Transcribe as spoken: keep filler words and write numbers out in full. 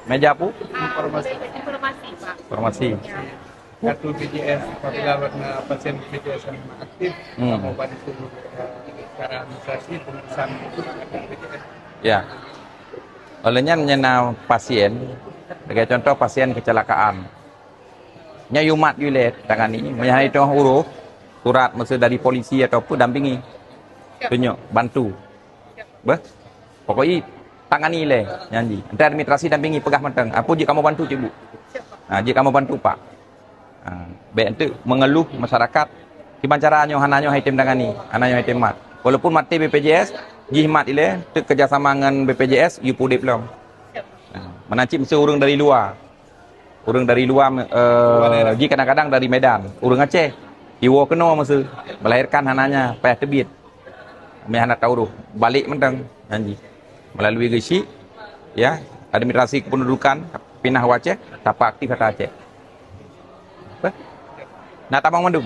Meja apa? Informasi. Informasi, Pak. Informasi. Ya. Kartu B P J S, apabila warna pasien B P J S yang aktif, hmm, kamoe bantu, eh, secara administrasi pengurusan B P J S. Ya. Oleh nyan, nyan na pasien, sebagai contoh pasien kecelakaan. Nyan yue mat yue lé tangani, meunyo hana teungoh urôh, surat meuseu dari polisi atawa peue, dampingi. Tunjuk, bantu. Beh? Pokok jih tangani lé nyan jih. Entah administrasi dampingi peugah mantong. Apa jeuet kamoe bantu, Cik Bu? Ha, jeuet kamoe bantu, Pak. Ha, bék enteuk mengeluh masyarakat, kiban cara nyoe hana nyoe han item tangani, hana nyoe han item mat. Walaupun maté B P J S, jih mat ilée, teuk kerjasama ngon B P J S, yue peuudeb lom. Ha, meunan cit meuseu ureuëng dari luwa. Ureuëng dari luwa, eh, jih kadang-kadang dari Medan, ureuëng Aceh. Iwoe keunoe meuseu, melahirkan hana nyan, payah teubiet. Meuhana taurôh, balek mantong nyan jih. Melalui geusyik, ya, administrasi kependudukan, pinah u Aceh, tapak aktif ata Aceh. Apa? Na tamong mandum?